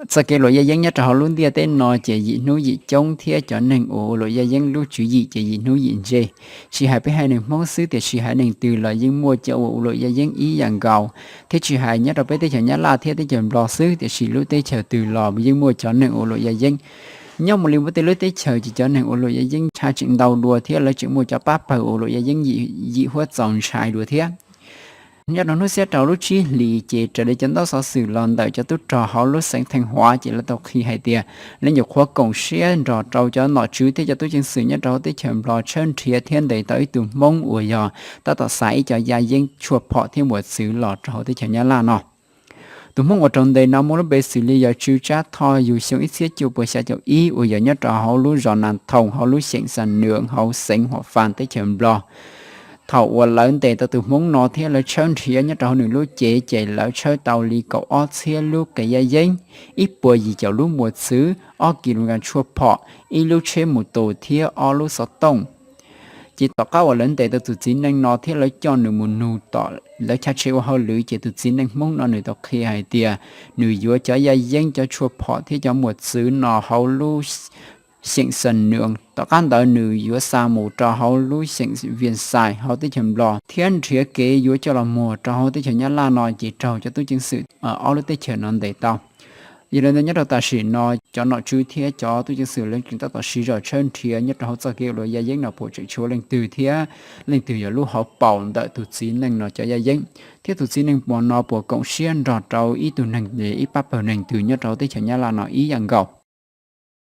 Txoj kev ua luam yaj yeeb nyob rau hauv lub ntiaj teb no ces yim hnub yim coob thiab cov neeg uas ua luam yaj yeeb lub tswv yim ces yim hnub yim ntse. Tsis hais peb haiv neeg Hmoob xwb tiam sis haiv neeg twg los yeej muaj cov uas ua luam yaj yeeb ib yam nkaus, thiab tsis hais nyob rau peb teb chaws Nyab Laj thiab teb chaws Nplog xwb tiam sis lub teb chaws twg los yeej muaj cov neeg ua luam yaj yeeb. Nyob mus li muaj tej lub teb chaws ces cov neeg ua luam yaj yeeb tshaj tseem ntau dua thiab lawv tseem muaj cov pab pawg ua luam yaj yeeb yim huab txaus ntshai dua thiab. Nyob rau hnub xiab rau lub tsib hlis ces raws li cov ntaub xov xwm los ntawm cov tub rog hauv lub xeev Theej Huav ces lawv tau qhia hais tias lawv nyuam qhuav koom siab nrog rau cov nom tswv thiab cov tub ceev xwm nyob rau hauv teb chaws Nplog tshawb nrhiav thiab ntes tau ib tug Hmoob uas yog tab tom xa ib co yaj yeeb tshuaj phom thiab mos txwv los rau hauv teb chaws Nyab Laj no. Tus Hmoob uas raug ntes no muaj lub npe xws li yog Tswv Tsab Thoj yug xyoo ib txhiab cuaj puas xya caum ib uas yog nyob rau hauv lub zos Nas Thoos hauv lub xeem Xas Nwm hauv xeev Huam Fas teb chaws Nplog. Thaum uas lawv ntes tau tus Hmoob no thiab lawv tshawb nrhiav nyob rau hauv nws lub cev ces lawv tshawb tau li kaum ob txhiab lub qe yaj yeeb, ib puas yim caum lub mos txwv, ob kis lus kas tshuaj phom, ib lub tsheb mus tus thiab ob lub xov tooj. Ces tom qab uas lawv ntes tau tus txiv neej no thiab lawv coj nws mus nug tom lawv chav tsheb ua hauj lwm ces tus txiv neej Hmoob no nws tau qhia hais tias nws yuav cov yaj yeeb, cov tshuaj phom thiab cov mos txwv no hauv lub xeem Xas Nwm. Tom qab ntawd nws yuav xa mus rau hauv lub xeem Vias Xais hauv teb chaws Nplog thiab nrhiav kev yuav coj los muag rau hauv teb chaws Nyab Laj no ces raug cov tub ceev xwm ob lub teb chaws no ntes tau. Yog li ntawd nyob rau tam sim no cov nom tswv thiab cov tub ceev xwm lawv tseem tab tom siv zog tshawb nrhiav nyob rau hauv txoj kev ua luam yaj yeeb no puas tseem tshuav leej twg thiab leej twg yog lub hauv paus ntawm tus txiv neej no cov yaj yeeb, thiab tus txiv neej puas no puas koom siab nrog rau ib tug neeg, ib pab pawg neeg twg nyob rau hauv teb chaws Nyab Laj no ib yam nkaus.